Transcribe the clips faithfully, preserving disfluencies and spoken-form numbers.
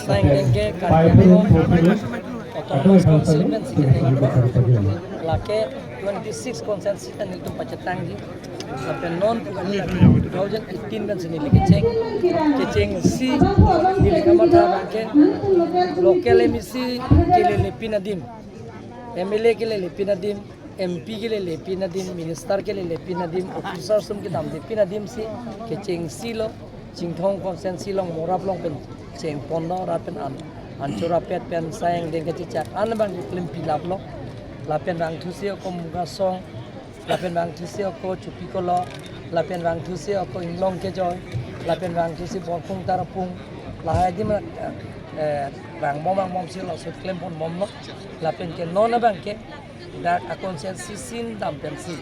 Asai ingdeng ke Karbi Anglong Autonomous Council pensi kedeng, lake twenty-six constituency ta nelitum pachetangji. Lapen non two thousand eighteen pensi neli kecheng, kechengsi neli kamatha abangke local M A C kelelepin adim, M L A kelelepin adim, M P kelelepin adim, minister kelelepin adim, officer sum kedamdepin adimsi kechengsi lo, Chinthong constituency along Morap along pen chengponlo, rat pen an, anchorapet pen asai ingdeng kachechak an abang keklempi laplo. Lapen vangthusi ako Mugasong, lapen vangthusi ako Chupikolo, lapen vangthusi ako Inglong Kejoi, lapen vangthusi Borpung Tarapung, lahai adim, eh, vangbom vangbomsi laso klemponbomlo. Lapen ke non abangke dak a-constituency sin dam pensi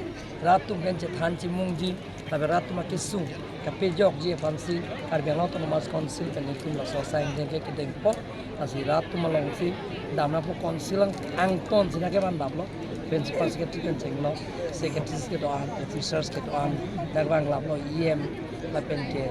rat atum pen chethan chimungji, lapen rat atum akesung kapejokji aphansi Karbi Anglong Autonomous Council pen nelitum laso asai ingdeng ke kedengpo. Lasi rat atum alongsi damnangpo, council ang angtonsi nangkevan damlo, principal secretary pen chenglo, secretaries kedo-an, officers kedo-an, dak vanglaplo, E M, lapen ke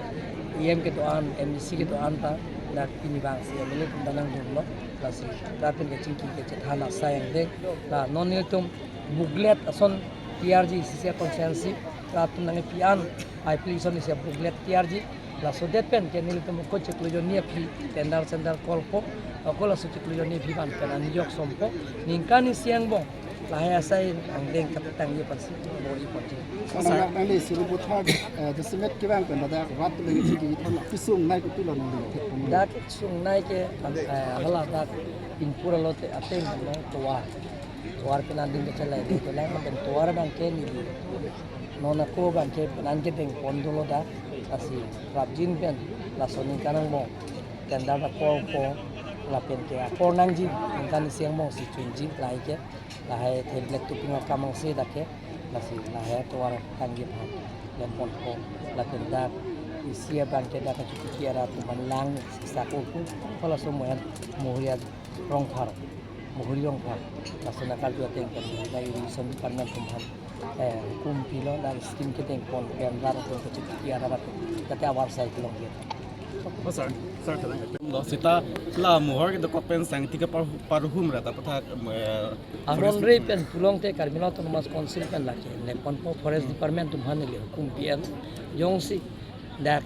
E M kedo-an, M A C kedo-an ta dak pini vangsi M L A atum ta nangdunlo. Lasi rat pen kachingki kachethan asai ingdeng, la non nelitum booklet ason tiyarji, C C R constituency rat atum nangkepi an application isi booklet tiyarji. Laso det pen ke nelitum ako chiklo jonni aphi tender center callpo, ako laso chiklo jonni aphi van pen anjok sompo, ningkan isi angbong lahai asai ingdeng katangji aphansi bor-iponji. Sir, nang, nangli Sarupathar, eh, jasemet kevang pen dak rat atum nangchingki thon kesung nai kopilo nangli? Dak kesung nai ke, eh, hala dak Ingpur alote ateng nang tovar. Tovar pen an ding kechelai ding kelang, lapen tovar abangke neli non ako abangke pen an kedengpon dolo dak, lasi prapjin pen laso ningkan angbong tender ta callpo, lapen ke akor nangji, ningkan isi angbongsi chunji lahai ke, lahai the black topping akam angse dak ke, lasi lahai tovar tangji aphan lemponpo, lapen dak isi abangke dak kachikiki arat atum aphan lang siksa ko pu, halaso mohen Mohori Rongphar, Mohori Rongphar, laso nangkarju ateng pen dak irrigation department atum aphan, eh, hukum pilo, dak scheme kedengpon pen rat atum kachikiki arat atum, dak ke awar sai kelong dia. Oh, sir, sir, kadang lo seta la Mohor kedokok pen sangti ke par-, parhum rata pathak, eh, aron forest re pen pulote Karbi Anglong Autonomous Council pen lake lepponpo, forest department atum aphan neli hukum pi-en, jongsi dak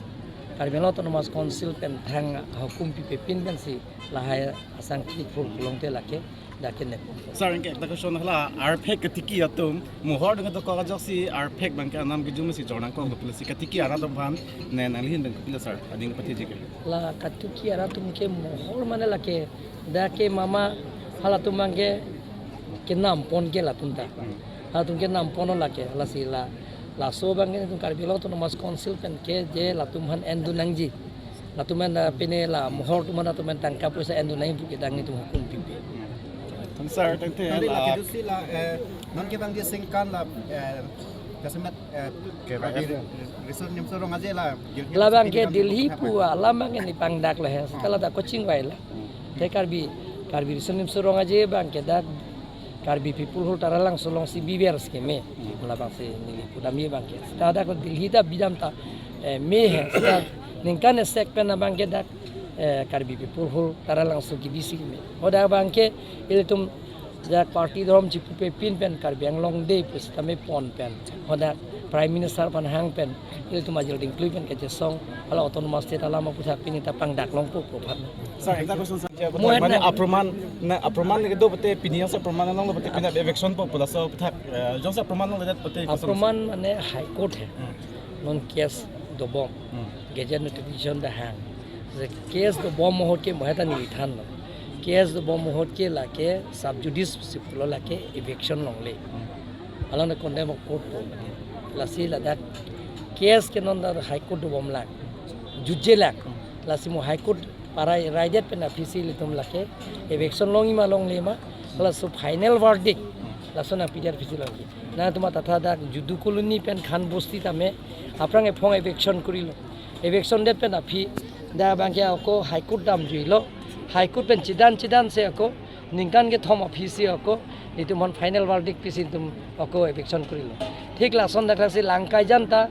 Karbi Anglong Autonomous Council pen thang hukum pipepin pensi lahai asangti phur pulote lake dak ke lepponpo. Sir, anke ekta question hala, arphek katiki atum, Mohor adung dokok ajoksi arphek abangke anam kejum si jornangkok kopilo, si katiki arat atum aphan, ne nangli ahin abang kopilo sir, ading pathiji ke? La katiki arat atum ke Mohor mane lake, dak ke mama halatum abangke kenampon ke latum ta. Halatum kenamponlo lake, lasi la, laso abangke nelitum Karbi Anglong Autonomous Council pen ke je latum aphan endun nangji. Latum aphan, eh, pine la Mohor atum aphan, latum aphan tangka poisa endun nangji pu ke dak nelitum hukum pipe. Sir, tangte nanti la lagi dusi la, eh, non kevangji asingkan la, eh, jasemet, eh, ke Karbi Ri-, Riso Nimso Rong Aje la, Delhi la abangke Delhi pu alam abangke neli pangdaklo he. Seta la dak kachingvailo. Te Karbi, Karbi Riso Nimso Rong Aje abangke dak Karbi People Hall Taralangso alongsi biver scheme. Hmm. Labangsi neli pudamji abangke. Seta dak Delhi ta bidam ta, eh, me he. Seta ningkan esek pen abangke dak, eh, Karbi People Hall Taralangso kebi scheme. Hadak abangke ilitum dak party dhorom chipupepin pen Karbi Anglong Day pu sitame pon pen, hadak Prime Minister aphan hang pen, ilitum ajil dingklui pen kachesong, hala Autonomous State alam aputhak pini ta pangdak longpo pu aphan. Sir, ekta question sir. Mo mane na aproman, na aproman lagi do pute pini jongsi aproman longlo pute pini eviction po pu laso aputhak, eh, jongsi aproman longledet pute koson? Aproman mane High Court he. Hmm. Non case dobom. Hmm. Gazette notification ta hang. Je case dobom ahut ke mo heta neli thanlo. Case dobom ahut ke lake sub judice si pulo, lake eviction longle. Hmm. Alangli condemn of court po. Lasi ladak case ke non dak High Court dobomlang. Judge lang. Lasi mo High Court parai raidet pen aphisi ilitum lake eviction longji ma longle ma, laso final verdict laso nangpidet aphisi longji. Nangtum matha tha dak Judu Colony pen Khan Bosti tame aphrang ephong eviction korilo. Eviction det pen aphi dak abangke ako High Court damjuilo. High Court pen chedan chedansi ako ningkan kethom aphisi ako ilitum aphan final verdict pisi ilitum ako eviction korilo. Thik lason dak lasi Langkaijan ta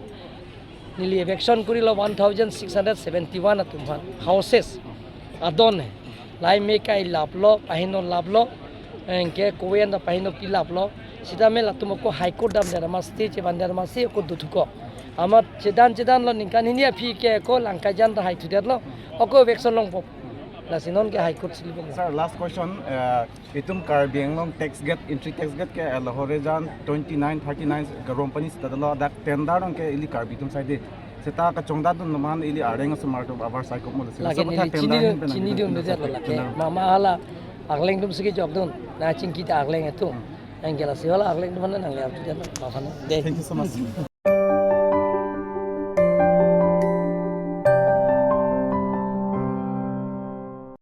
neli eviction korilo one thousand six hundred seventy-one atum aphan, houses adon he. Lai me kai laplo, pahino laplo, anke kowe anda pahino pi laplo. Sitame latum ako High Court damdet amat, stay chevandet amat si ako dothuko. Amat chedan chedanlo, ningkan hini aphi ke ako Langkaijan ta haithudetlo. Ako eviction longpo. Lasi non ke High Court si lipong. Sir, last question. Uh, itum Karbi Anglong tax gate, entry tax gate ke Lahorijan twenty-nine, thirty-nine Garompani sita dolo, dak tender ong ke ili Karbi atum side. Seta kachongdat dun naman ili areng asomar atum abar sai kok mo lasi. Lake laso neli patha tender chinidun, hin pen chinidun nangdun dun lake. Tender. Mama hala akleng atum si kejokdun. Na chingki ta akleng atum. Hmm. Anke lasi hala akleng atum nang le atum jan apa na. De. Thank you so much.